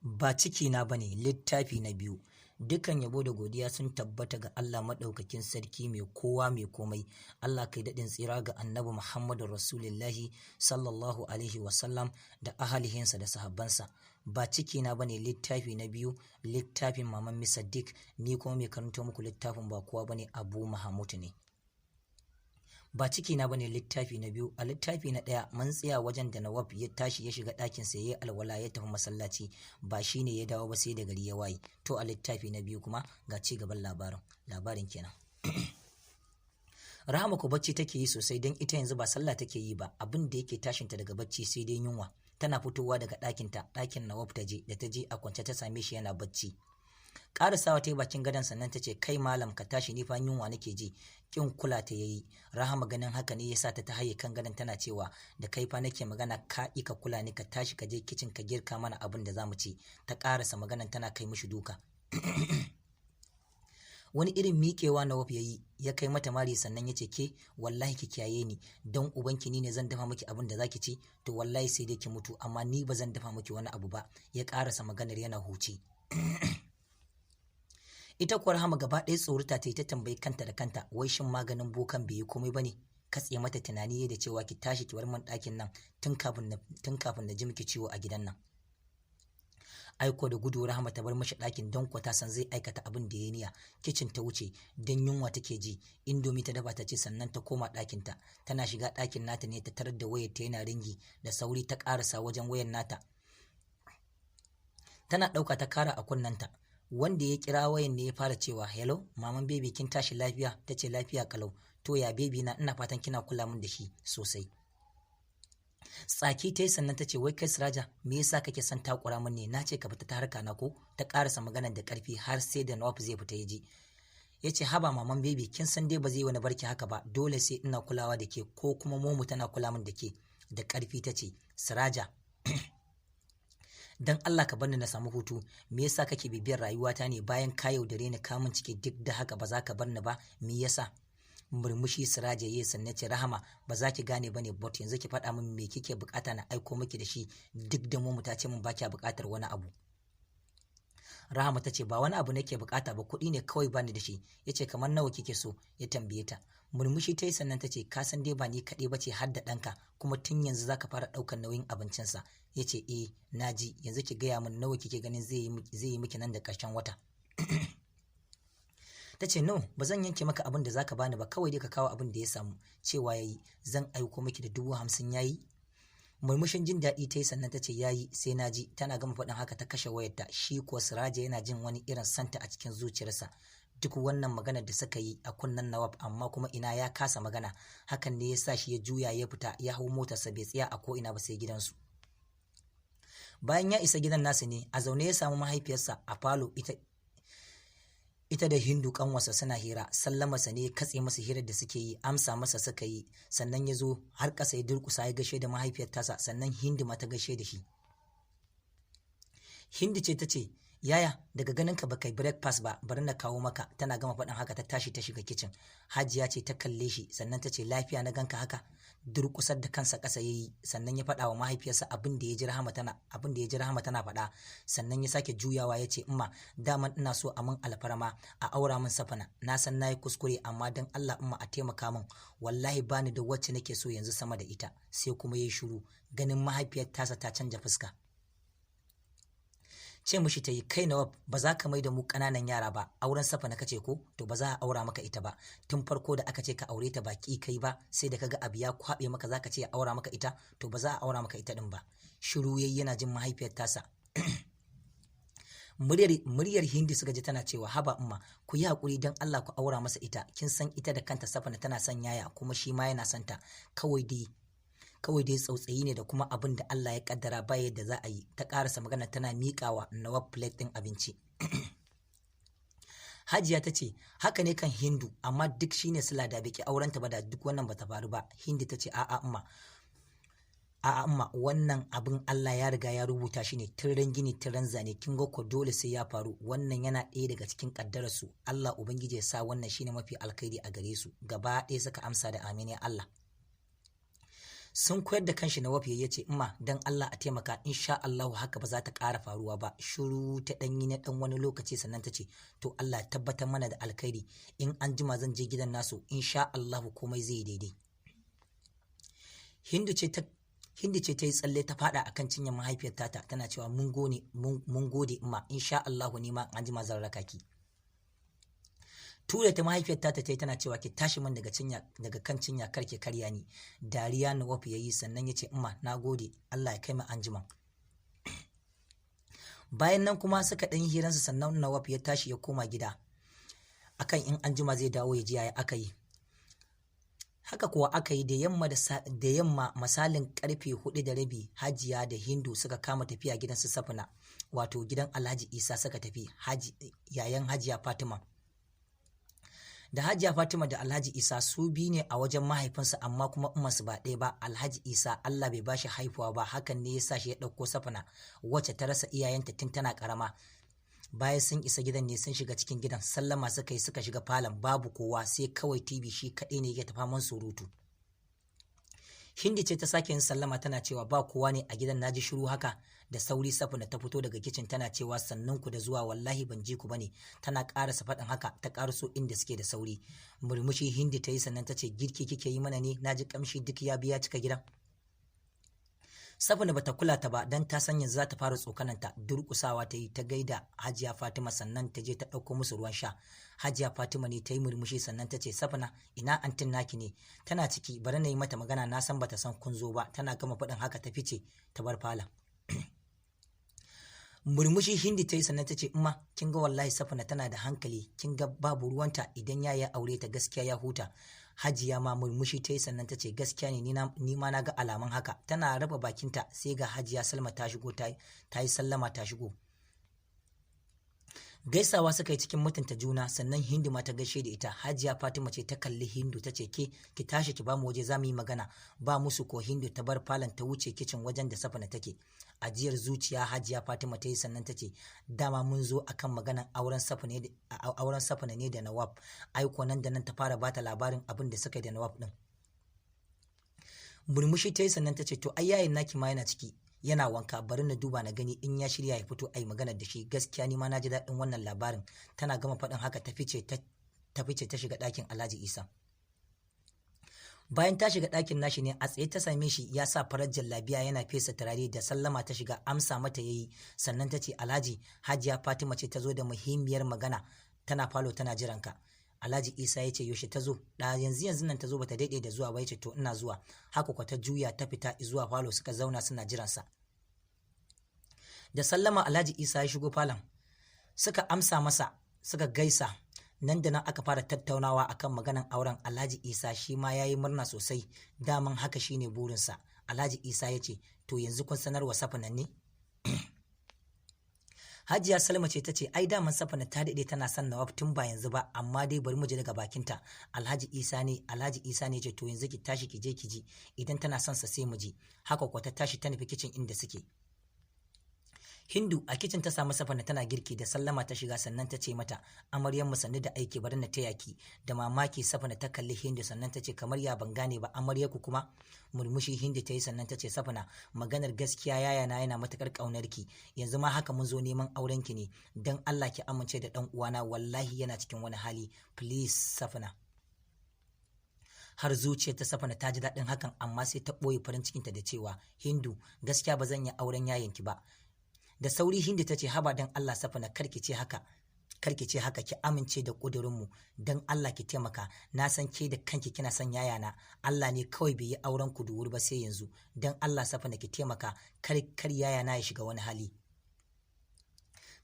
Ba cikina ba ne, littafi na biyu. Dukan yabo da godiya sun tabbata ga Allah Maɗaukakin Sarki, mai kowa mai komai. Allah kai daɗin tsira ga Annabi Muhammadu Rasulullahi sallallahu alaihi wasallam da ahalihinsa da sahabbansa. Ba cikina ba ne, littafi na biyu, littafin Maman Misaddiq. Ni kuma mai karanto muku littafin ba kowa ba ne, Abu Mahamud ne. Ba cikina ba ne, littafi na biyu. A littafi na ɗaya mun tsaya wajen da Nawab ya tashi ya shiga ɗakin sa, yayi alwala, ya tafi masallaci. Ba shine ya dawo ba sai da gari ya waye. To, a littafi na biyu kuma ga ci gaban labarin. Labarin kenan. Rahama ko bacci take yi sosai, don ita yanzu ba sallah take yi ba. Abin da yake tashinta daga bacci sai dai yunwa. Tana fitowa daga ɗakinta, ɗakin Nawab ta je. Da ta je, a kwance ta same shi yana bacci. Ƙarasawa ta yi bakin gadon, sannan ta ce, "Kai malam, ka tashi, ni fa yunwa nake ji." Kin kula ta yayi. Rahama ganin haka ne yasa ta ta haye kan gadon tana cewa, "Da kai fa nake magana, ka ka kula ni, ka tashi ka je kicin ka girka mana abin da zamu ci." Ta ƙarasa maganan tana kai mishi duka. Wani irin miƙewa Nawaf ya yi, ya kai mata mari, sannan ya ce, "Ke, wallahi ki kiyaye ni, don ubanki ni ne zan dafa miki abin da zaki ci? To wallahi sai dai ki mutu, amma ni ba zan dafa miki wani abu ba." Ya ƙarasa maganar yana huci. Ita kuwa Rahama gaba ɗaya tsorata ta yi, ta tambayi kanta da kanta, wai shin maganin bokan bai yi komai ba ne? Katse mata tunani da cewa, "Ki tashi ki bar man ɗakin nan tun kafin na ji miki ciwo a gidan nan." Aiko da gudu Rahama ta bar mashi ɗakin, don kuwa ta san zai aikata abin da ya niya. Kicin ta wuce, don yunwa take ji. Indomie ta dafa ta ce, sannan ta koma ɗakinta. Tana shiga ɗakin nata ne ta tarar da wayar ta yana ringing. Da sauri ta ƙarasa wajen wayar nata, tana ɗauka ta kara a kunnenta. Wanda ya kira wayan ne ya fara cewa, "Hello, maman baby, kin tashi lafiya?" Ta ce, "Lafiya kalau. To ya baby na? Ina fatan kina kula min da shi sosai." Tsaki ta yi, sannan ta ce, "Wai kai Siraja, me yasa kake son takura min ne? Na ce ka fita ta harka na ko?" Ta karasa maganar da karfi har sai da Nawaf zai fita ya ji. Ya ce, "Haba maman baby, kin san dai ba zai wani barki haka ba. Dole sai ina kulawa da ke ko kuma momu tana kula min da ke." Da karfi ta ce, "Siraja, dan Allah ka barni na samu hutu. Me yasa kake bibiyar rayuwata ne? Bayan ka yaudare ni, ka min ciki, duk da haka ba za ka bar ni ba, me yasa?" Murmushi Siraja yayi, sannan ce, "Rahama, ba za ki gane bane, but yanzu ki faɗa min me kike bukata na aiko miki da shi, duk da mu ta ce min ba kya bukatar wani abu." Rahama ta ce, "Ba wani abu nake bukata ba, kuɗi ne kawai bani da shi." Yace, "Kamar nawa kike so?" ya tambaye ta. Murmushi ta yi, sannan ta ce, "Ka san dai ba ni kaɗai ba ce, har da ɗanka, kuma tun yanzu zaka fara ɗaukar nauyin abincinsa." Ya ce, "Eh, na ji. Yanzu ki gaya min nawa kike ganin zai yi miki nan da ƙarshen wata?" Ta ce, "No, ba zan yanke maka abin da zaka bani ba, kawai dai ka kawo abin da ya samu." Cewa yayi, "Zan aiko miki da 50,000, yayi?" Murmushin jin daɗi ta yi, sannan ta ce, "Yayi, sai na ji." Tana gama faɗin haka ta kashe wayarta. Shi ko Siraja yana jin wani irin santa a cikin zuciyarsa. Duk wannan maganar da suka yi a kunnen Nawaf, amma kuma ina, ya kasa magana. Hakan ne ya sa shi ya juya ya fita, ya hau motarsa, bai tsaya a ko ina ba sai gidansu. Bayan ya isa gidan nasu ne, a zaune ya samu mahaifiyarsa a falo, ita da Hindu kanwarsa suna hira. Sallamarsa ne katse masa hirar da suke yi. Amsa masa suka yi, sannan ya zo har ƙasa ya durƙusa ya gaishe da mahaifiyar tasa, sannan Hindu ma ta gaishe da shi. Hindu ce ta ce, "Yaya, daga ganin ka baka breakfast ba, bari na kawo maka." Tana gama faɗin haka ta tashi ta shiga kicin. Hajiya ce ta kalle shi, sannan ta ce, "Lafiya na ganka haka?" Durƙusar da kansa ƙasa yayi, sannan ya faɗa wa mahaifiyarsa abin da ya ji Rahama tana faɗa. Sannan ya sake juyawa ya ce, "Umma, daman ina so a min alfarma a aura min Safana. Na san nayi kuskure, amma dan Allah umma a taimaka min. Wallahi bani da wacce nake so yanzu sama da ita." Sai kuma yayi shiru ganin mahaifiyar tasa ta canja fuska. Ce mishi ta yi, "Kai Nawaf, ba za ka mai da mu ƙananan yara ba. Auren Safana kace ko? To ba za a aura maka ita ba. Tun farko da aka ce ka aure ta ba ki kai ba, sai da kaga abu ya kwabe maka zaka ce a aura maka ita. To ba za a aura maka ita din ba." Shiru yayi yana jin mahaifiyar tasa. Muryar Hindi suka ji tana cewa, "Haba umma, ku yi hakuri, don Allah ku aura masa ita. Kin san ita da kanta Safana tana son yaya, kuma shi ma yana son ta. Kawai dai tsautsayi ne da kuma abin da Allah ya kaddara, ba yadda za a yi." Ta karasa magana tana miƙawa Nawaf plate ɗin abinci. Hajiya ta ce, "Haka ne kan Hindu, amma duk shine sila, da biki aurenta ba da duk wannan bata faru ba." Hindu ta ce, "A'a umma, a'a umma, wannan abin Allah ya riga ya rubuta shi ne tun gini tun zane. Kin ga ko dole sai ya faru. Wannan yana ɗaya daga cikin kaddararsu. Allah ubangiji ya sa wannan shine mafi alkhairi a gare su." Gaba ɗaya suka amsa da, "Amin ya Allah." Sun koyar da kanshi Nawaf ya ce, "Umma, dan Allah a taimaka, insha Allah haka ba za ta ƙara faruwa ba." Shiru ta ɗanyi na ɗan wani lokaci, sannan ta ce, "To, Allah ya tabbatar mana da alkhairi. In an jima zan je gidan nasu, insha Allah komai zai yi daidai." Hindu ce ta yi tsalle ta fada akan cinyar mahaifiyar tata tana cewa, "Mun gode, mun gode umma, insha Allah ni ma an jima zan raka ki." Ture ta mahaifiyar tata ta yi tana cewa, "Ki tashi min daga cinya, daga kan cinya, kar ki karya ni." Dariya Nawaf yayi, sannan ya ce, "Umma, na gode, Allah ya kai mu anjima." Bayan nan kuma suka ɗan yi hiransu, sannan Nawaf ya tashi ya koma gida akan in anjima zai dawo ya ji yaya aka yi. Haka kuwa aka yi. Da yamma misalin karfe 4:30, Hajiya da Hindu suka kama tafiya gidan su Safina, wato gidan Alhaji Isa suka tafi, yayan Hajiya Fatima. Da Hajiya Fatima da Alhaji Isa su biyu ne a wajen mahaifinsa, amma kuma umarsu ba ɗaya ba. Alhaji Isa Allah bai bashi haihuwa ba, hakan ne ya sa shi ya ɗauko Safina, wacce ta rasa iyayenta tun tana ƙarama. Bayan sun isa gidan ne, sun shiga cikin gidan, sallama suka yi suka shiga falon, babu kowa sai kawai TV, shi kaɗai ne yake ta faman surutu. Hindi ce ta sake yin sallama tana cewa, "Ba kowa ne a gidan, naji shiru haka?" Da sauri Safina ta fito daga kicin tana cewa, "Sannun ku da zuwa, wallahi ban ji ku bane." Tana karasa faɗin haka ta karaso inda suke da sauri. Murmushi Hindi ta yi, sannan ta ce, "Girki kike yi mana ne? Naji kamshi duk ya biya cika gidan." Safina bata kula ta ba, dan ta san yanzu za ta fara tsokananta. Durƙusawa ta yi ta gaida Hajiya Fatima, sannan ta je ta ɗauko musu ruwan sha. Hajiya Fatima ne ta yi murmushi, sannan ta ce, "Safina, ina antin naki ne?" "Tana ciki, bari na yi mata magana, na san bata san kun zo ba." Tana gama faɗin haka ta fice ta bar falon. Murmushi Hindi ta yi, sannan ta ce, "Umma, kin ga wallahi Safina tana da hankali. Kin ga babu ruwanta, idan ya yi aure ta gaskiya ya huta." Hajiya ma murmushi ta yi, sannan ta ce, "Gaskiya ne, ni ma na ga alamun haka." Tana raba bakinta sai ga Hajiya Salma ta shigo, ta yi sallama ta shigo. Gaisawa suka yi cikin mutunta juna, sannan Hindu ma ta gaishe da ita. Hajiya Fatima ce ta kalli Hindu ta ce, "Ke, ki tashi ki bamu waje, za mu yi magana." Ba musu ko Hindu ta bar falon ta wuce kicin wajen da Safina take. Ajiyar zuciya Hajiya Fatima ta yi, sannan ta ce, "Dama mun zo akan maganan auren Safina ne da Nawab." Aiko nan da nan ta fara bata labarin abin da suka yi da Nawab din. Murmushi ta yi, sannan ta ce, "To, ai yayin naki ma yana ciki yana wanka, bari na duba na gani in ya shirya ya fito ai magana da shi. Gaskiya ni ma na ji daɗin wannan labarin." Tana gama faɗin haka ta fice ta shiga ɗakin Alhaji Isa. Bayan ta shiga ɗakin nashi ne, a tsaye ta same shi ya sa farar jallabiya yana fesa turare. Da sallama ta shiga, amsa mata yayi, sannan ta ce, "Alhaji, Hajiya Fatima ce ta zo da muhimmiyar magana, tana falo tana jiranka." Alhaji Isa ya ce, "Yaushe ta zo?" "Da yanzu yanzu nan ta zo, bata daɗe da zuwa ba." Ya ce, "To, ina zuwa." Haka kwa ta juya ta fita zuwa falo, suka zauna suna jiransa. Da sallama Alhaji Isa ya shigo falon, suka amsa masa suka gaisa. Nan da nan aka fara tattaunawa akan maganan auren. Alhaji Isa shi ma ya yi murna sosai, daman haka shine burinsa. Alhaji Isa ya ce, "To, yanzu kun sanarwa Safina ne?" Hajiya Salma ce ta ce, "Ai daman Safina ta daɗe tana son Nawaf tun ba yanzu ba, amma dai bari mu je daga bakinta." Alhaji Isa ne ce, "To, yanzu ki tashi ki je ki ji idan tana son sa, sai mu ji." Haka kuwa ta tashi ta nufi kicin inda suke. Hindu a kicin ta samu Safina tana girki. Da sallama ta shiga, sannan ta ce mata, "Amaryar mu, sannu da aiki, bari na taya ki." Da mamaki Safina ta kalli Hindu, sannan ta ce, "Kamar ya? Ban gane ba, amaryar ku kuma?" Murmushi Hindu ta yi, sannan ta ce, "Safina, maganar gaskiya yayana yana matukar kaunar ki. Yanzu ma haka mun zo neman auren ki ne. Dan Allah ki amince da dan uwana, wallahi yana cikin wani hali. Please, Safina." Har zuciyar ta Safina ta ji daɗin hakan, amma sai ta ɓoye farin cikinta da cewa, "Hindu, gaskiya ba zan yi auren yayanki ba." Da sauri Hindu ta ce, "Haba, dan Allah Safina, karki ce haka, karki ce haka, ki amince da ƙudurinmu, don Allah ki taimaka. Na san ke da kanki kina son yayana, Allah ne kawai bai yi auren ku da wuri ba sai yanzu. Don Allah Safina, ki taimaka, kar kar yayana ya shiga wani hali."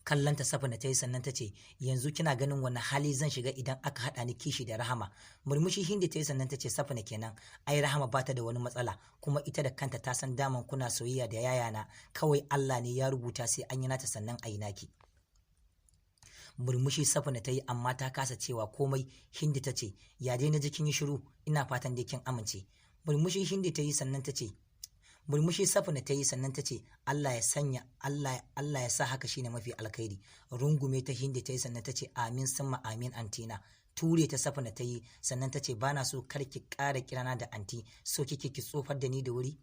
Kallanta Safina ta yi, sannan ta ce, "Yanzu kina ganin wani hali zan shiga idan aka haɗa ni kishi da Rahama?" Murmushi Hindi ta yi, sannan ta ce, "Safina kenan, ai Rahama ba ta da wani matsala, kuma ita da kanta ta san daman kuna soyayya da yayana, kawai Allah ne ya rubuta sai an yi nata sannan a yi naki." Murmushi Safina ta yi, amma ta kasa cewa komai. Hindi ta ce, "Ya dai na ji kin yi shiru? Ina fatan dai kin amince." Murmushi Hindi ta yi, sannan ta ce, murmushi Safina ta yi, sannan ta ce, "Allah ya sanya, Allah ya sa haka shine mafi alkhairi." Rungume ta Hindi ta yi, sannan ta ce, "Amin summa amin, antina." Ture ta Safina ta yi, sannan ta ce, "Bana so, kar ki ƙara kirana da anti. So kike ki tsofar da ni da wuri?"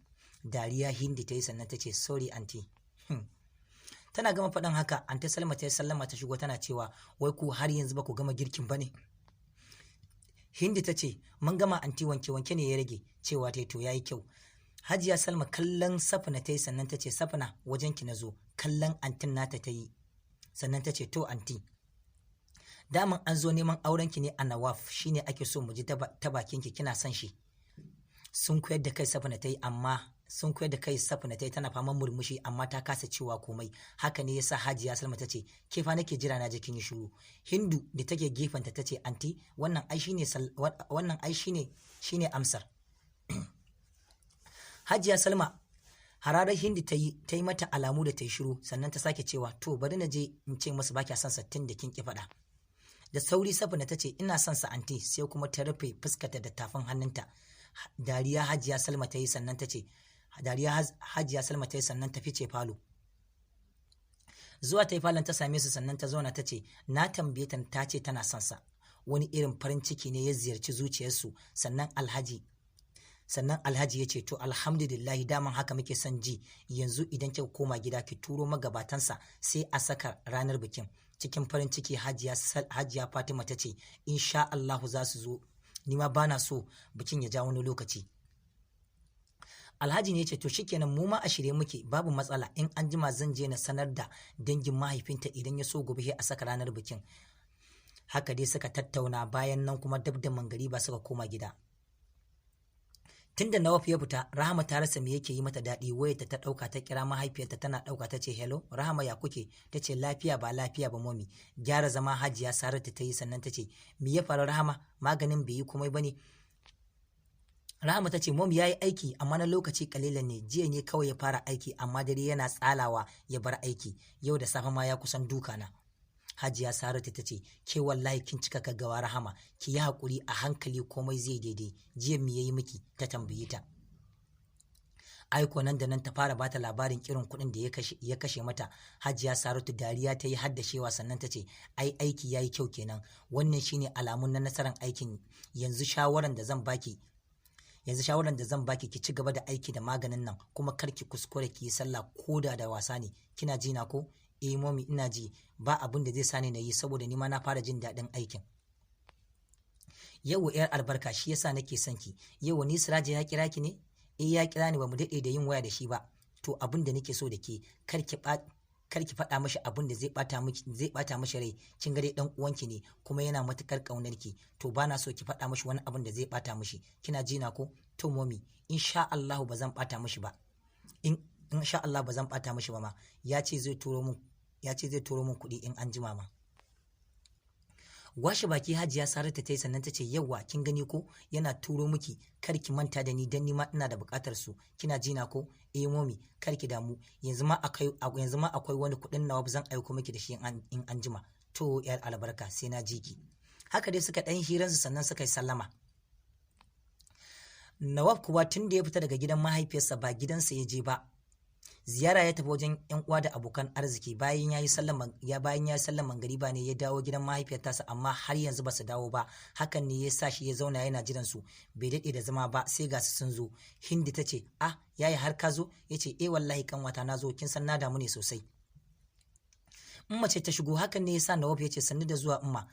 Dariya Hindi ta yi, sannan ta ce, "Sorry, anti." Tana gama faɗin haka, Anti Salma ta yi sallama ta shigo tana cewa, "Wai ku har yanzu ba ku gama girkin ba ne?" Hindi ta ce, "Mun gama anti, wanke wanke ne ya rage." Cewa ta, "To, yayi kyau." Hajiya Salma kallon Safina ta yi, sannan ta ce, "Safina, wajen ki na zo." Kallon antin nata ta yi, sannan ta ce, "To anti, daman an zo neman aurenki ne a Nawaf, shine ake so mu ji ta bakinki, kina son shi?" Sun koyar da kai Safina ta yi, amma sun koyar da kai Safina ta yi tana faman murmushi, amma ta kasa cewa komai. Haka ne yasa Hajiya Salma ta ce, "Ke fa nake jira, na je kin yi shiru." Hindu da take gefenta ta ce, "Anti, wannan ai shine amsar." Hajiya Salma hararar Hindi ta yi, ta yi mata alamu da ta yi shiru, sannan ta sake cewa, "To, bari na je in ce masu ba kya son sattin da kin ki faɗa." Da sauri Safina ta ce, "Ina son sa anti," sai kuma ta rufe fuskarta da tafin hannunta. Dariya Hajiya Salma ta yi, sannan ta ce, dariya Hajiya Salma ta yi, sannan ta fice falo. Zuwa ta yi falon ta same su, sannan ta zauna ta ce, "Na tambaye ta, ta ce tana son sa." Wani irin farin ciki ne ya ziyarci zuciyarsu, sannan Alhaji ya ce, "To, alhamdulillahi, daman haka muke son ji. Yanzu idan kika koma gida ki turo magabatansa, sai a saka ranar bikin." Cikin farin ciki Hajiya Fatima ta ce, "Insha Allahu za su zo, ni ma bana so bikin ya ja wani lokaci." Alhaji ne ya ce, "To shikenan, mu ma a shirye muke, babu matsala. In an jima zan je na sanar da dangin mahaifinta, idan ya so gobe sai a saka ranar bikin." Haka dai suka tattauna. Bayan nan kuma dab da mangariba suka koma gida. Tunda Nawaf ya fita, Rahama ta rasa me yake yi mata daɗi. Wayarta ta ɗauka ta kira mahaifiyarta. Tana ɗauka ta ce, "Hello Rahama, ya kuke?" Ta ce, "Lafiya ba lafiya ba mommy." Gyara zama Hajiya Saratu ta yi, sannan ta ce, "Me ya faru Rahama? Maganin bai yi komai ba ne?" Rahama ta ce, "Mom, ya yi aiki amma na lokaci kalilan ne. Jiya ne kawai ya fara aiki, amma dare yana tsalawa ya bar aiki. Yau da safe ma ya kusan duka na." Hajiya Saratu ta ce, "Ke wallahi kin cika gaggawa Rahama, ki yi haƙuri, a hankali komai zai daidai. Jiya me yayi miki?" ta tambaye ta. Aiko nan da nan ta fara bata labarin irin kuɗin da ya kashe mata. Hajiya Saratu dariya ta yi haddashewa, sannan ta ce, "Ai aiki yayi kyau kenan. Wannan shine alamun na nasarar aikin. Yanzu shawaran da zan baki, ki ci gaba da aiki da maganin nan, kuma kar ki kuskure ki yi sallah ko da da wasa ne. Kina ji na ko?" "Eh mommy, ina ji. Ba abin da zai sani na yi, saboda ni ma na fara jin daɗin aikin." "Yau yar albarka, shi yasa nake son ki. Yau ni Siraja ya kira ki ne?" "Eh, ya kira ni, ba mu daɗe da yin waya da shi ba." "To, abin da nake so da ke, kar ki faɗa mashi abin da zai bata mishi rai. Kin ga dai dan uwanki ne, kuma yana matukar ƙaunar ki. To, bana so ki faɗa mishi wani abin da zai bata mishi. Kina ji na ko?" "To mommy, insha Allah ba zan bata mishi ba. In insha Allah ba zan bata mishi ba ma. Ya ce zai turo min kuɗi in an jima ma." Washe baki Hajiya Saratu ta yi, sannan ta ce, "Yawwa, kin gani ko? Yana turo miki, kar ki manta da ni, dan ni ma ina da buƙatar su. Kina ji na ko?" "Eh mommy, kar ki damu. Yanzu ma akwai wani kuɗin nawa zan aiko miki da shi in an jima." "To yar albarka, sai na ji ki." Haka dai suka ɗan hiransu, sannan suka yi sallama. Nawaf kuwa tun da ya fita daga gidan mahaifiyarsa ba gidansa ya je ba. Ziyara ya tafi wajen yan uwa da abokan arziki. Bayan ya yi sallan mangariba ne ya dawo gidan mahaifiyar tasa, amma har yanzu ba su dawo ba. Hakan ne ya sa shi ya zauna yana jiran su. Bai daɗe da zama ba sai ga su sun zo. Hindi ta ce, "Ah yaya, har ka zo?" Ya ce, "Eh wallahi kanwata, na zo. Kin san na damu ne sosai." Umma ce ta shigo, hakan ne ya sa Nawaf ya ce, "Sannu da zuwa umma."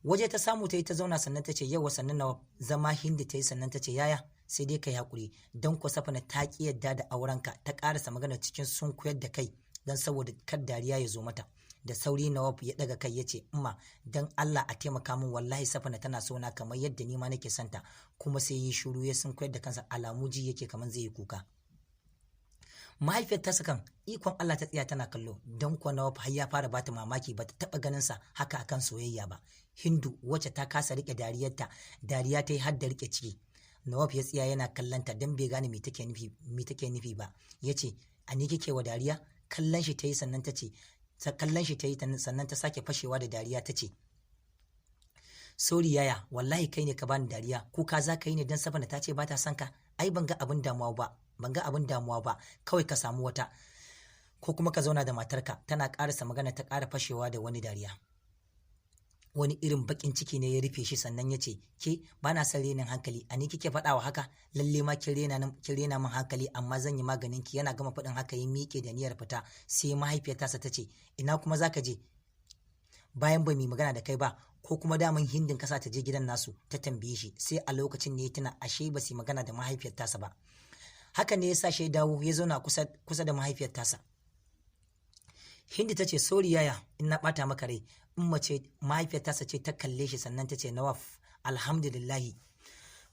Waje ta samu ta yi ta zauna, sannan ta ce, "Yauwa, sannu Nawaf." Zama Hindi ta yi, sannan ta ce, "Yaya, sai dai ka yi haƙuri, don ko Safina ta ƙi yadda da aurenka." Ta ƙarasa magana cikin sunkuyar da kai don saboda kar dariya ya zo mata. Da sauri Nawaf ya ɗaga kai ya ce, "Umma, don Allah a taimaka min. Wallahi Safina tana so na kamar yadda ni ma nake santa." Kuma sai yi shiru ya sunkuyar da kansa, alamu ji yake kamar zai yi kuka. Mahaifiyar ta kan ikon Allah ta tsaya tana kallo, don kuwa Nawaf har ya fara bata mamaki, bata taba ganin sa haka akan soyayya ba. Hindu wacce ta kasa rike dariyarta, dariya ta yi har da rike ciki. Nawaf ya tsaya yana kallonta don bai gane me take nufi ba. Yace, "A ni kike wa dariya?" Kallon shi ta yi, sannan ta ce, kallon shi ta yi, sannan ta sake fashewa da dariya ta ce, "Sorry yaya, wallahi kai ne ka bani dariya. Kuka za ka yi ne don Safina ta ce ba ta son ka? Ai ban ga abin damuwa ba. Kawai ka samu wata, ko kuma ka zauna da matarka." Tana ƙarasa magana ta ƙara fashewa da wani dariya. Wani irin bakin ciki ne ya rufe shi, sannan ya ce, "Ke, ba na son renin hankali. A ni kike faɗawa haka? Lalle ma kin rena min hankali, amma zan yi maganin ki." Yana gama faɗin haka ya miƙe da niyyar fita, sai mahaifiyar tasa ta ce, "Ina kuma zaka je bayan ba mu magana da kai ba? Ko kuma daman Hindin kasa ta je gidan nasu?" ta tambaye shi. Sai a lokacin ne ya tuna ashe ba su magana da mahaifiyar tasa ba. Haka ne ya sa shi ya dawo ya zauna kusa da mahaifiyar tasa. Hindi ta ce, "Sorry yaya in na bata maka rai." In mace mahaifiyar tasa ce ta kalle shi, sannan ta ce, "Nawaf, alhamdulillahi,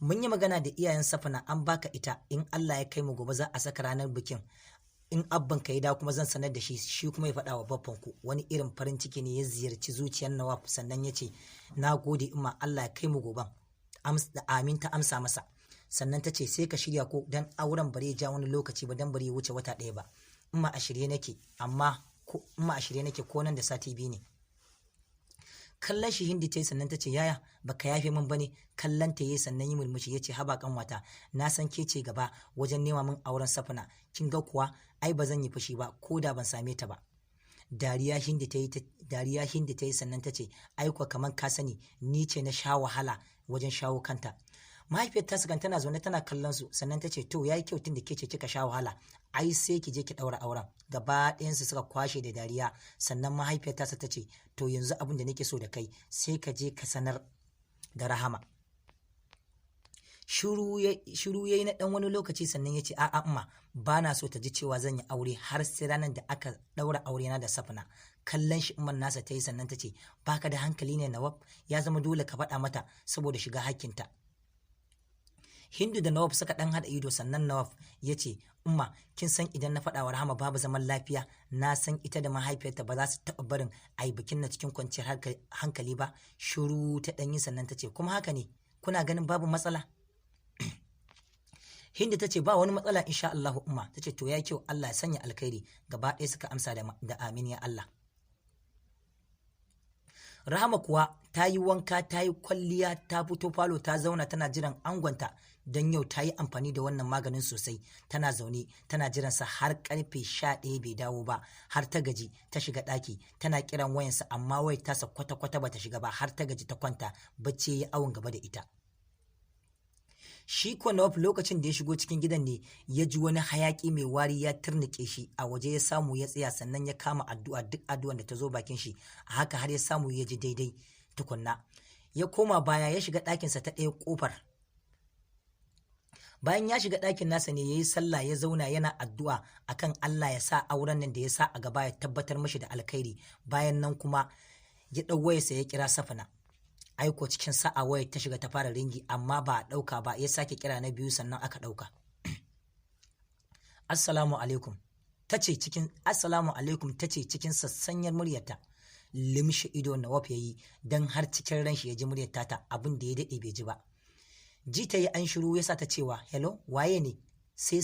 mun yi magana da iyayen Safana, an baka ita. In Allah ya kai mu gobe za a saka ranar bikin. In abban ka ya dawo kuma zan sanar da shi, shi kuma ya faɗa wa babban ku." Wani irin farin ciki ne ya ziyarci zuciyar Nawaf, sannan ya ce, "Na gode umma, Allah ya kai mu goben." Amin ta amsa masa, sannan ta ce, "Sai ka shirya ko, dan auren bare ja wani lokaci ba, dan bare wuce wata ɗaya ba." "Umma, a shirye nake, amma ko umma, a shirye nake, ko nan da sati 2 ne." Kallon shi Hindi ta yi, sannan ta ce, "Yaya, baka yafe min bane?" Kallon ta yi, sannan yi murmushi, ya ce, "Haba kanwata, na san ke ce gaba wajen nema min auren Safana. Kin ga kuwa ai ba zan yi fushi ba ko da ban same ta ba." Dariya Hindi ta yi, sannan ta ce, "Ai kuwa kamar ka sani, ni ce na sha wahala wajen shawo kanta." Mahaifiyar ta kan tana zaune tana kallon su, sannan ta ce, "To, yayi kyau, tun da ke ce kika sha wahala, ai sai ki je ki daura auren." Gaba ɗayansu suka kwashe da dariya, sannan mahaifiyar tasa ta ce, "To, yanzu abin da nake so da kai, sai ka je ka sanar da Rahama." Shiru ya yi na ɗan wani lokaci, sannan ya ce, "A'a amma, ba na so ta ji cewa zan yi aure har sai ranar da aka ɗaura aure na da Safna." Kallon shi umman nasa ta yi, sannan ta ce, "Baka da hankali ne Nawaf? Ya zama dole ka faɗa mata saboda shiga hakkinta." Hindu da Nawaf suka ɗan haɗa ido, sannan Nawaf ya ce, "Umma, kin san idan na faɗa wa Rahama babu zaman lafiya. Na san ita da mahaifiyarta ba za su taɓa barin a yi bikin na cikin kwanciyar hankali ba." Shiru ta ɗanyi, sannan ta ce, "Kuma haka ne, kuna ganin babu matsala?" Hindu ta ce, "Ba wani matsala insha Allah umma." Ta ce, "To, ya kyau, Allah ya sanya alkhairi." Gaba ɗaya suka amsa da "Amin ya Allah." Rahama kuwa ta yi wanka, ta yi kwalliya, ta fito falo ta zauna tana jiran angonta, don yau ta yi amfani da wannan maganin sosai. Tana zaune tana jiransa har karfe 11 bai dawo ba, har ta gaji ta shiga ɗaki tana kiran wayansa, amma wayar tasa kwata-kwata bata shiga ba, har ta gaji ta kwanta bacci ya awon gaba da ita. Shi kuwa Nawaf, lokacin da ya shigo cikin gidan ne ya ji wani hayaki mai wari ya turnike shi. A waje ya samu ya tsaya, sannan ya kama addu'a, duk addu'an da ta zo bakin shi. A haka har ya samu ya ji daidai tukunna. Ya koma baya ya shiga ɗakinsa ta ɗaya ƙofar. Bayan ya shiga ɗakin nasa ne ya yi sallah, ya zauna yana addu'a akan Allah ya sa auren nan da ya sa a gaba ya tabbatar mashi da alkhairi. Bayan nan kuma ya ɗau wayarsa ya kira Safana. Aiko cikin sa'a wayar ta shiga, ta fara ringing, amma ba a ɗauka ba. Ya sake kira na biyu, sannan aka ɗauka. "Assalamu alaikum," ta ce cikin "Assalamu alaikum," ta ce cikin sassanyar muryarta. Limshe ido Nawaf ya yi, don har cikin ran shi ya ji muryar tata, abin da ya daɗe bai ji ba. Ji ta yi an shiru ya sa ta cewa, "Hello, waye ne?" Sai a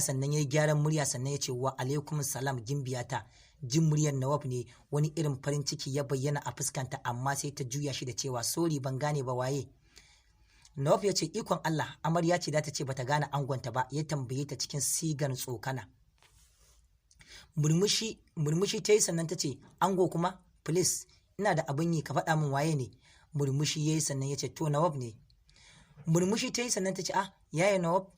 sannan ya yi gyaran murya, sannan ya ce, "Wa alaikum salam, gimbiyata." Jin muryar Nawaf ne wani irin farin ciki ya bayyana a fuskanta, amma sai ta juya shi da cewa, "Sorry, ban gane ba, waye?" Nawaf ya ce, "Ikon Allah, amarya ce za ta ce bata gane angonta ba?" ya tambaye ta cikin sigar tsokana. Murmushi murmushi ta yi, sannan ta ce, "Ango kuma? Please, ina da abin yi, ka faɗa min waye ne." Murmushi ya yi, sannan ya ce, "To, Nawaf ne." Murmushi ta yi, sannan ta ce, "Ah, yaya Nawaf,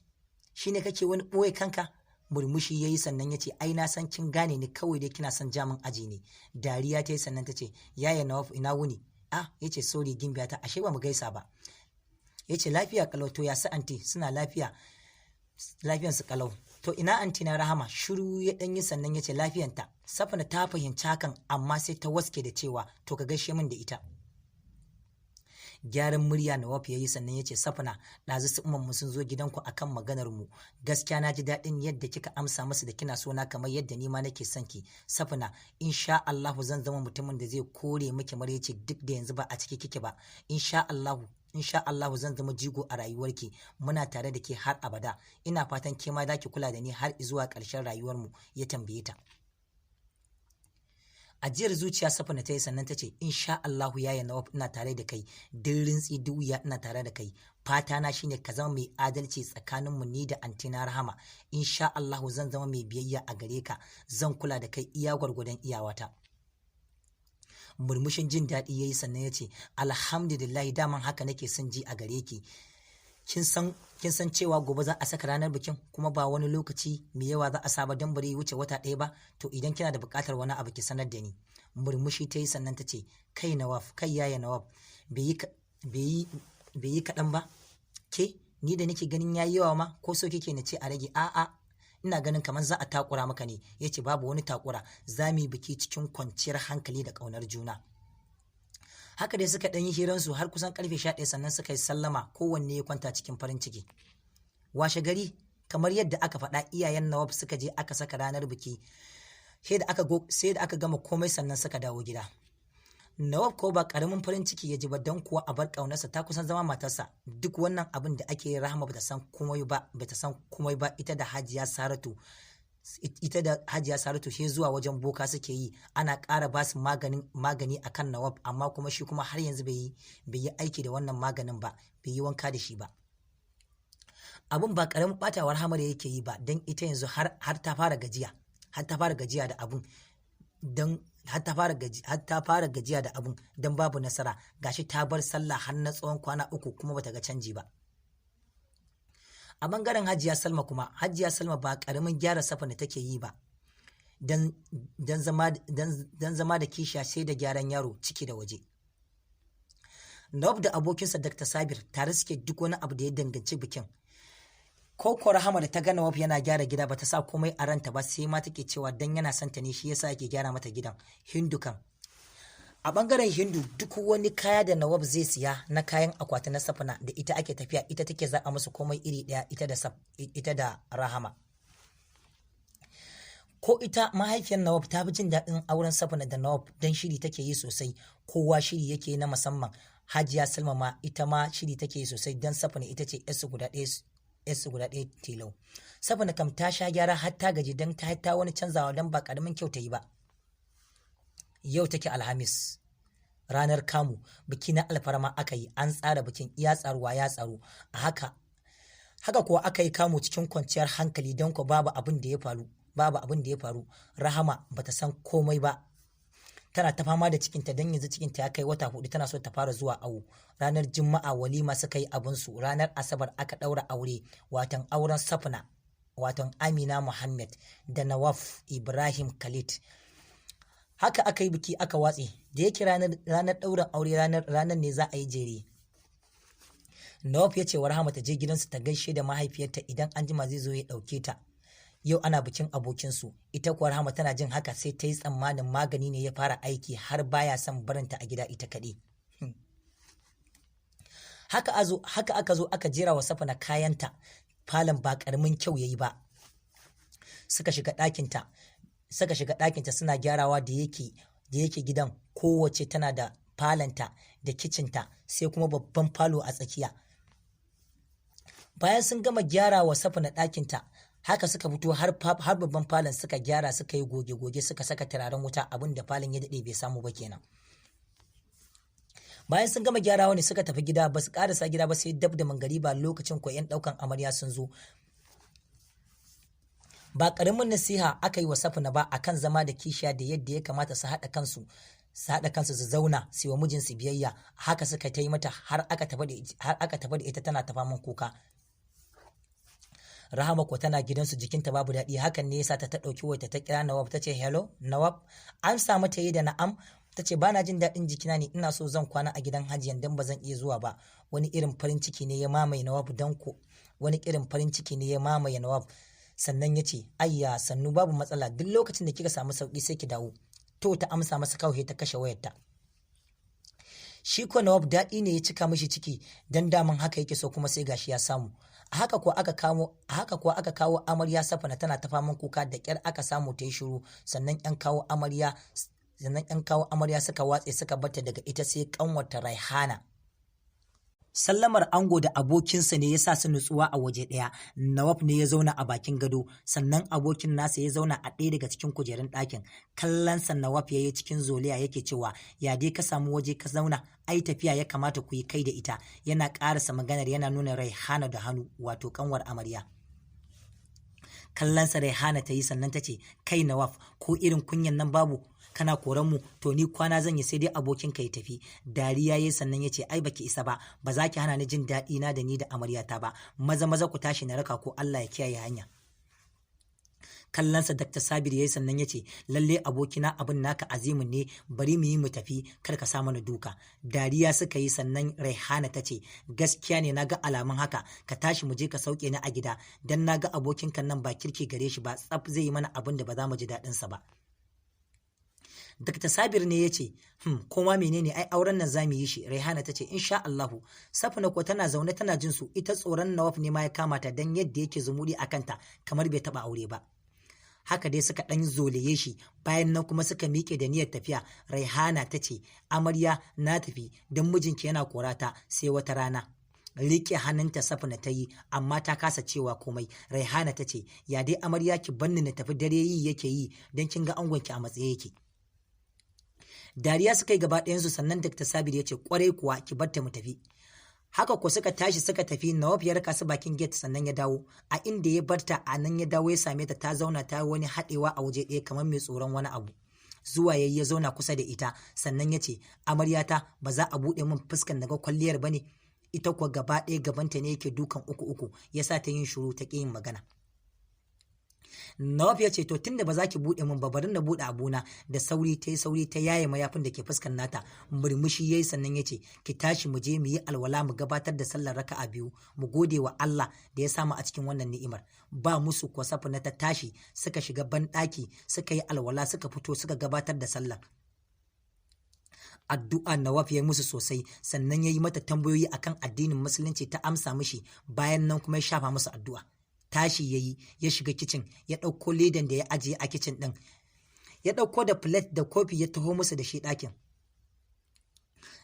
shine kake wani ɓoye kanka?" Murmushi ya yi, sannan ya ce, "Ai na san kin gane ni, kawai dai kina son jamin aji ne." Dariya ta yi, sannan ta ce, "Yaya Nawaf, ina wuni?" "Ah," ya ce, "sorry gimbiyata, ashe ba mu gaisa ba." Ya ce, "Lafiya kalau. To, ya su anti, suna lafiya?" "Lafiyansu kalau." "To, ina anti na Rahama?" Shiru ya ɗan yi, sannan ya ce, "Lafiyanta." Safana ta fahimci hakan, amma sai ta waske da cewa, "To, ka gaishe min da ita." Gyaran murya Nawaf ya yi, sannan ya ce, "Safana, ɗazu su umman mu sun zo gidanku akan maganar mu. Gaskiya na ji daɗin yadda kika amsa musu da kina so na kamar yadda ni ma nake son ki. Safana, insha Allahu zan zama mutumin da zai kore miki maraice, duk da yanzu ba a ciki kike ba. Insha Allahu, insha Allahu zan zama jigo a rayuwarki. Muna tare da ke har abada. Ina fatan ke ma za ki kula da ni har zuwa ƙarshen rayuwarmu." Ya tambaye ta. Ajiyar zuciya Safana ta yi, sannan ta ce, "Insha Allahu yaya Nawaf, ina tare da kai, duk rintsi duk wuya ina tare da kai. Fata na shine ka zama mai adalci tsakanin mu ni da antina Rahama. Insha Allahu zan zama mai biyayya a gare ka, zan kula da kai iya gwargwadon iyawata." Murmushin jin daɗi ya yi, sannan ya ce, "Alhamdulillah, daman haka nake son ji a gare ki. Kin san cewa gobe za a saka ranar bikin, kuma ba wani lokaci mai yawa za a saba don bari wuce wata ɗaya ba. To idan kina da buƙatar wani abu, ki sanar da ni." Murmushi ta yi, sannan ta ce, "Kai Nawaf, kai yaya Nawaf, bai yi kaɗan ba? Ke ni da nake ganin yayi yawa ma, ko so kike na ce a rage? A'a, ina ganin kamar za a takura maka ne." Yace, "Babu wani takura, za mu yi biki cikin kwanciyar hankali da ƙaunar juna." Haka dai suka ɗan yi hiransu har kusan karfe 11, sannan suka yi sallama, kowanne ya kwanta cikin farin ciki. Washe gari, kamar yadda aka faɗa, iyayen Nawaf suka je aka saka ranar biki. Sai da aka gama komai sannan suka dawo gida. Nawaf ko ba karamin farin ciki ya ji ba, don kuwa a bar ƙaunarsa ta kusan zama matarsa. Duk wannan abin da ake yi, Rahama bata san komai ba, bata san komai ba. Ita da Hajiya Saratu sai zuwa wajen boka suke yi, ana ƙara ba su magani akan Nawaf, amma kuma shi kuma har yanzu bai yi aiki da wannan maganin ba, bai yi wanka da shi ba. Abin ba karamin batawar Rahama da yake yi ba, don ita yanzu har ta fara gajiya, har ta fara gajiya da abun, don har ta fara gajiya da abun, don babu nasara. Gashi ta bar sallah har na tsawon kwana 3 kuma bata ga canji ba. A bangaren Hajiya Salma kuma, Hajiya Salma ba karamin gyara safa da take yi ba, don zama da kishiya sai da gyaran yaro ciki da waje. Nawaf da abokinsa Dr. Sabir tare suke duk wani abu da ya danganci bikin. Ko Rahama da ta ga Nawaf yana gyara gida, ba ta sa komai a ranta ba, sai ma take cewa dan yana son ta ne shi yasa yake gyara mata gidan. Hindu kan, a bangaren Hindu, duk wani kaya da Nawaf zai siya na kayan akwati na Safina, da ita ake tafiya, ita take zaɓa musu komai iri ɗaya, ita da Rahama. Ko ita mahaifiyar Nawaf ta fi jin daɗin auren Safina da Nawaf, don shiri take yi sosai. Kowa shiri yake na musamman. Hajiya Salma ma ita ma shiri take yi sosai, don Safina ita ce yarsu guda ɗaya, yarsu guda ɗaya tilau. Safina kam ta sha gyara har ta gaji, don ta wani canzawa, don ba ƙaramin kyau ta yi ba. Yau take Alhamis, ranar kamu. Biki na alfarma aka yi, an tsara bikin iya tsaruwa ya tsaro a haka. Haka kuwa aka yi kamu cikin kwanciyar hankali, don ko babu abin da ya faru, babu abin da ya faru. Rahama bata san komai ba, tana ta fama da cikinta, don yanzu cikinta ya kai wata 4, tana so ta fara zuwa awo. Ranar Juma'a walima suka yi abinsu, ranar Asabar aka ɗaura aure, watan auren Safna, watan Amina Muhammad, da Nawaf Ibrahim Khalid. Haka aka yi biki aka watse. Da yake ranar ɗaurin aure ranar ne za a yi jere, Nawaf ya ce wa Rahama ta je gidansu ta gaishe da mahaifiyarta, idan an jima zai zo ya ɗauke ta, yau ana bikin abokinsu. Ita kuwa Rahama tana jin haka sai ta yi tsammanin magani ne ya fara aiki, har baya son barinta a gida ita kaɗai. Haka aka zo aka jera wa Safina kayanta. Falon ba ƙaramin kyau yayi ba. Suka shiga ɗakinta suna gyarawa. Da yake gidan kowace tana da falonta da kicinta, sai kuma babban falo a tsakiya. Bayan sun gama gyara wa Safina ɗakinta, haka suka fito har babban falon suka gyara, suka yi goge-goge, suka saka turaren wuta. Abin da falon ya daɗe bai samu ba kenan. Bayan sun gama gyarawa ne suka tafi gida. Ba su karasa gida ba sai dab da mangariba. Lokacin ko 'yan ɗaukan amarya sun zo. Ba ƙaramin nasiha aka yi wa Safina ba akan zama da kishiya da yadda ya kamata su haɗa kansu su zauna su yi wa mijinsu biyayya. Haka suka ta yi mata har aka tafi da ita tana ta faman kuka. Rahama ko tana gidansu, jikinta babu daɗi. Hakan ne yasa ta ɗauki wayarta ta kira Nawab. Ta ce, "Hello Nawab." Amsa mata yi da "Na'am." Ta ce, "Bana jin daɗin jikina ne, ina so zan kwana a gidan Hajiyan dan ba zan iya zuwa ba." Wani irin farin ciki ne ya mamaye Nawab, sannan ya ce, "Ayya, sannu, babu matsala, duk lokacin da kika samu sauki sai ki dawo." "To," ta amsa masa kawai, ta kashe wayarta. Shi ko Nawab daɗi ne ya cika mishi ciki, dan daman haka yake so, kuma sai gashi ya samu. A haka kuwa aka kawo amarya Safana, tana ta faman kuka, da kyar aka samu ta yi shiru. Sannan yan kawo amarya suka watse suka barta daga ita sai kanwarta Raihana. Sallamar ango da abokinsa ne ya sa su nutsuwa a waje ɗaya. Nawaf ne ya zauna a bakin gado, sannan abokin nasa ya zauna a ɗaya daga cikin kujerun ɗakin. Kallonsa Nawaf ya yi cikin zoliya yake cewa, "Ya dai ka samu waje ka zauna? Ai tafiya ya kamata ku yi kai da ita." Yana ƙarasa maganar yana nuna Raihana da hannu, wato kanwar amarya. Kallonsa Raihana ta yi, sannan ta ce, "Kai Nawaf, ko irin kunyan nan babu?" Kana koran mu? To ni kwana zan yi, sai dai abokinka ya tafi. Dariya yayi, sannan ya ce, "Ai baki isa ba, ba za ki hana ni jin daɗi na da ni da amaryata ba. Maza maza ku tashi na raka ko, Allah ya kiyaye hanya." Kallonsa Dr. Sabir yayi, sannan ya ce, "Lalle abokina, abin naka azimin ne. Bari mu yi mu tafi, kar ka sa mana duka." Dariya suka yi, sannan Raihana ta ce, "Gaskiya ne, naga alamun haka. Ka tashi mu je ka sauke ni a gida, dan naga abokinka nan ba kirki gare shi ba. Tsaf zai yi mana abin da ba za mu ji daɗin sa ba." Dr. Sabir ne ya ce, koma menene, ai auren nan zamu yi shi." Raihana ta ce, "Insha Allahu." Safina ko tana zaune tana jin su, ita tsoron Nawaf ne ma ya kama ta, dan yadda yake zumudi a kanta kamar bai taba aure ba. Haka dai suka ɗan zolaye shi, bayan nan kuma suka miƙe da niyyar tafiya. Raihana ta ce, "Amarya, na tafi don mijinki yana korata, sai wata rana." Riƙe hannunta Safina ta yi, amma ta kasa cewa komai. Raihana ta ce, "Ya dai amarya, ki banni na tafi, dare yi yake yi, don kin ga angonki a matsaye yake." Dariya suka yi gaba ɗayansu, sannan Dr. Sabir ya ce, "Kwarai kuwa, ki barta mu tafi." Haka ko suka tashi suka tafi. Nawaf ya raka su bakin gate, sannan ya dawo a inda ya barta. A nan ya dawo ya same ta, ta zauna ta wani haɗewa a waje ɗaya kamar mai tsoron wani abu. Zuwa yayi ya zauna kusa da ita, sannan ya ce, "Amaryata, ba za a buɗe min fuskan naga kwalliyar ba ne?" Ita kuwa gaba ɗaya gabanta ne yake dukan uku uku, ya sa ta yin shiru, ta ƙi yin magana. Nawaf ya ce, "To, tunda ba za ki buɗe min ba, bari na buɗe abuna." Da sauri ta yi sauri ta yaye mayafin da ke fuskar nata. Murmushi yayi, sannan ya ce, "Ki tashi mu je mu yi alwala, mu gabatar da sallar raka'a biyu, mu gode wa Allah da ya samu a cikin wannan ni'imar." Ba musu kuwa na ta tashi, suka shiga banɗaki, suka yi alwala, suka fito, suka gabatar da sallar. Addu'a Nawaf ya yi musu sosai, sannan ya yi mata tambayoyi akan addinin Musulunci, ta amsa mishi. Bayan nan kuma ya shafa musu addu'a. Tashi ya yi ya shiga kicin, ya ɗauko ledan da ya ajiye a kicin ɗin, ya ɗauko da plate da kofi, ya taho musu da shi ɗakin.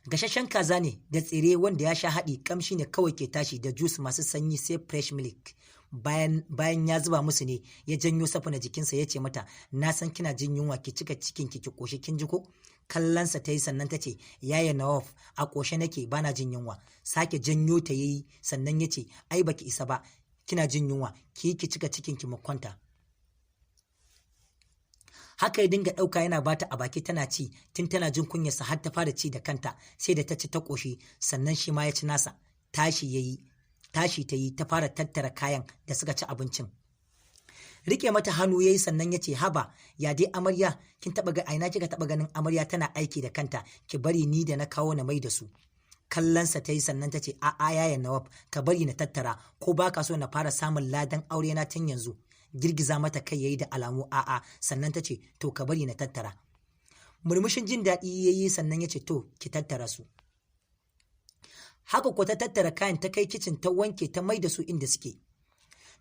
Gashashen kaza ne da tsire wanda ya sha haɗi, kamshi ne kawai ke tashi, da juice masu sanyi, sai fresh milk. Bayan ya zuba musu ne ya janyo Safina jikinsa, ya ce mata, "Na san kina jin yunwa, ki cika cikin ki, ki koshi, kin ji ko?" Kallonsa ta yi, sannan ta ce, "Yaya Nawaf, a ƙoshe nake, bana jin yunwa." Sake janyo ta yayi, sannan ya ce, "Ai baki isa ba, kina jin yunwa. Ki cika cikin ki, mu kwanta." Haka ya dinga ɗauka yana bata a baki tana ci, tun tana jin kunyarsa har ta fara ci da kanta. Sai da ta ci ta ƙoshi, sannan shi ma ya ci nasa. Tashi yayi, tashi ta yi ta fara tattara kayan da suka ci abincin. Rike mata hannu yayi, sannan ya ce, "Haba, ya dai amarya, kin taba ga aina kika taba ganin amarya tana aiki da kanta? Ki bari ni da na kawo na mai da su." Kallonsa ta yi, sannan ta ce, "A'a yaya Nawaf, ka bari na tattara, ko baka so na fara samun ladan aure na tun yanzu?" Girgiza mata kai yayi da alamu a'a, sannan ta ce, "To, ka bari na tattara." Murmushin jin daɗi yayi, sannan ya ce, "To, ki tattara su." Haka ko ta tattara kayan, ta kai kicin, ta wanke, ta mai da su inda suke.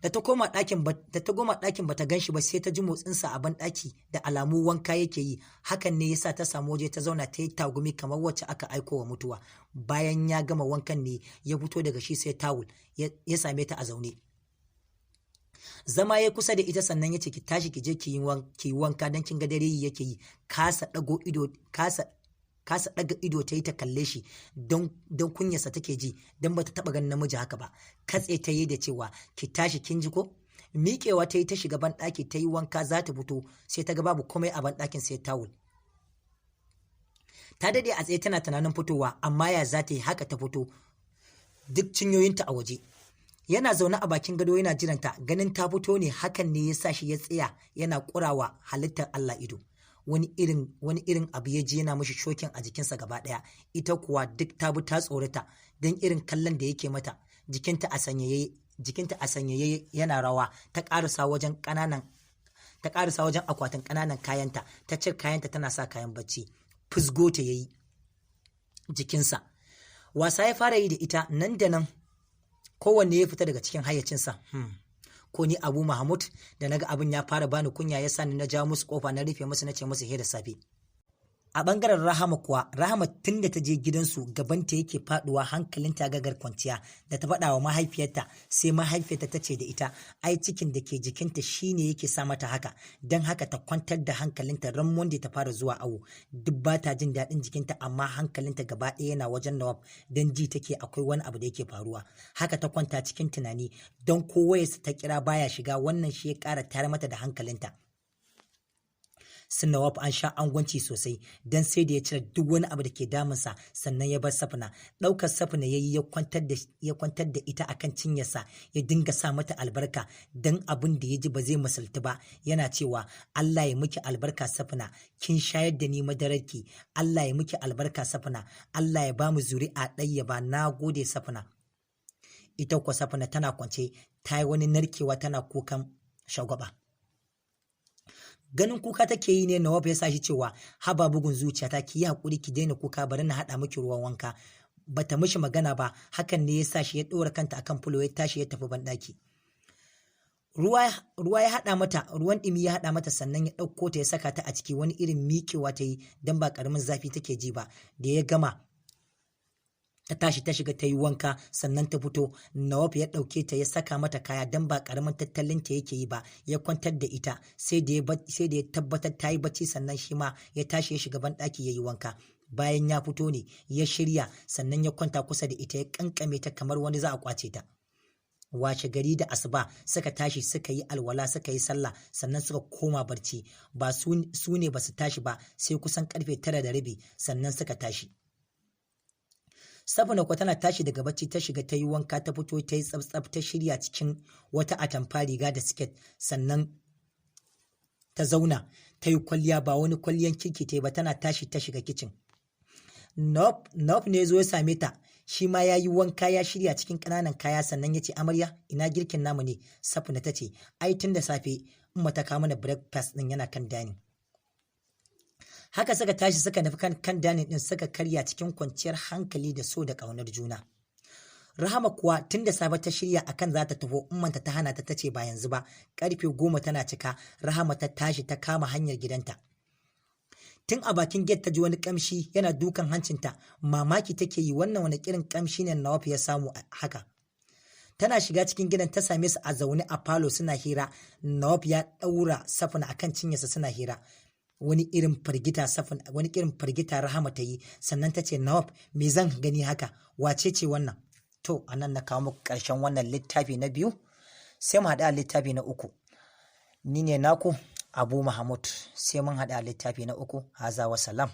Da ta goma ɗakin bata gan shi ba, sai ta ji motsinsa a ban ɗaki, da alamu wanka yake yi. Hakan ne yasa ta samu waje ta zauna, ta yi tagumi kamar wacce aka aiko wa mutuwa. Bayan ya gama wankan ne ya fito, daga shi sai tawul, ya same ta a zaune. Zama ya kusa da ita, sannan ya ce, "Ki tashi ki je ki yi wanka, don kin ga dare yake yi." Kasa ɗaga ido ta yi ta kalle shi, don kunyarsa take ji, don bata taɓa ganin namiji haka ba. Katse ta yi da cewa, "Ki tashi, kin ji ko?" Miƙewa ta yi, ta shiga banɗaki, ta yi wanka. Za ta fito sai ta ga babu komai a banɗakin sai tawul. Ta daɗe a tsaye tana tunanin fitowa, amma ya za ta yi? Haka ta fito duk cinyoyinta a waje. Yana zaune a bakin gado yana jiranta. Ganin ta fito ne, hakan ne ya sa shi ya tsaya yana ƙurawa halittar Allah ido. Wani irin abu ya ji yana mishi shocking a jikinsa gaba ɗaya. Ita kuwa duk ta bi ta tsorata don irin kallon da yake mata. Jikinta a sanyaye yana rawa ta ƙarasa wajen akwatin ƙananan kayanta, ta cire kayanta tana sa kayan bacci. Fusgo ta yayi jikinsa, wasa ya fara yi da ita. Nan da nan kowanne ya fita daga cikin hayyacinsa. Ko ni Abu Mahmud da naga abin ya fara bani kunya, ya sa ni na jawo musu kofa, na rufe musu, na ce musu he da safe. A bangaren Rahama kuwa, Rahama tun da ta je gidansu gabanta yake faduwa, hankalinta gagar kwanciya. Da ta faɗa wa mahaifiyarta, sai mahaifiyarta ta ce da ita ai cikin da ke jikinta shine yake sa mata haka, don haka ta kwantar da hankalinta, ran Monday ta fara zuwa awo. Duk ba ta jin daɗin jikinta, amma hankalinta gaba ɗaya yana wajen Nawaf, don ji take akwai wani abu da yake faruwa. Haka ta kwanta cikin tunani, don ko wayarsa ta kira baya shiga. Wannan shi ya ƙara tayar mata da hankalinta. Su Nawaf an sha angwanci sosai, don sai da ya cire duk wani abu da ke damunsa sannan ya bar Safina. Ɗaukar Safina ya yi ya kwantar da ita akan cinyarsa, ya dinga sa mata albarka don abin da ya ji ba zai misaltu ba, yana cewa, "Allah ya miki albarka Safina, kin shayar da ni madararki. Allah ya miki albarka Safina, Allah ya bamu zuri'a ɗaya ba. Na gode Safina." Ita kuwa Safina tana kwance ta yi wani narkewa tana kukan shagwaba. Ganin kuka take yi ne Nawaf ya sa shi cewa, "Haba bugun zuciyata, ki yi hakuri, ki daina kuka, bari na haɗa miki ruwan wanka." Bata mishi magana ba, hakan ne ya sa shi ya ɗora kanta akan fulo, ya tashi ya tafi banɗaki. Ruwa ruwa ya haɗa mata, ruwan ɗumi ya haɗa mata, sannan ya ɗauko ta ya saka ta a ciki. Wani irin miƙewa ta yi don ba ƙaramin zafi take ji ba. Da ya gama, ta tashi ta shiga ta yi wanka, sannan ta fito. Nawaf ya ɗauke ta ya saka mata kaya, don ba ƙaramin tattalin ta yake yi ba. Ya kwantar da ita, sai da ya tabbatar ta yi bacci, sannan shi ma ya tashi ya shiga banɗaki ya yi wanka. Bayan ya fito ne ya shirya, sannan ya kwanta kusa da ita, ya kankame ta kamar wani za a kwace ta. Washe gari da asuba suka tashi, suka yi alwala, suka yi sallah, sannan suka koma barci. Ba su ne ba su tashi ba sai kusan karfe 9:30 sannan suka tashi. Safina kuwa tana tashi daga bacci ta shiga ta yi wanka, ta fito ta yi tsaf, ta shirya cikin wata atamfa, riga da siket, sannan ta zauna ta yi kwalliya. Ba wani kwalliyan kirki ta yi ba. Tana tashi ta shiga kicin. Nawaf ne ya zo ya same ta, shi ma ya yi wanka ya shirya cikin ƙananan kaya, sannan ya ce, "Amarya, ina girkin namu ne?" Safina ta ce, "Ai tun da safe Umma ta kawo mana breakfast din, yana kan dining." Haka suka tashi suka nufi kan dining din, suka karya cikin kwanciyar hankali da so da ƙaunar juna. Rahama kuwa tun da safe ta shirya akan za ta taho, ummanta ta hana ta, tace ba yanzu ba. Karfe 10 tana cika, Rahama ta tashi ta kama hanyar gidanta. Tun a bakin gate ta ji wani kamshi yana dukan hancinta. Mamaki take yi, wannan wani irin kamshi ne Nawaf ya samu haka? Tana shiga cikin gidan ta same su a zaune a falo suna hira. Nawaf ya ɗaura Safina akan cinyarsa suna hira. Wani irin firgita Rahama ta yi, sannan ta ce, "Nawaf, me zan gani haka? Wace ce wannan?" To, anan na kawo muku ƙarshen wannan littafi na biyu, sai mu haɗu a littafi na uku. Ni ne naku Abu Mahmud, sai mun haɗu a littafi na uku. Haza wa salam.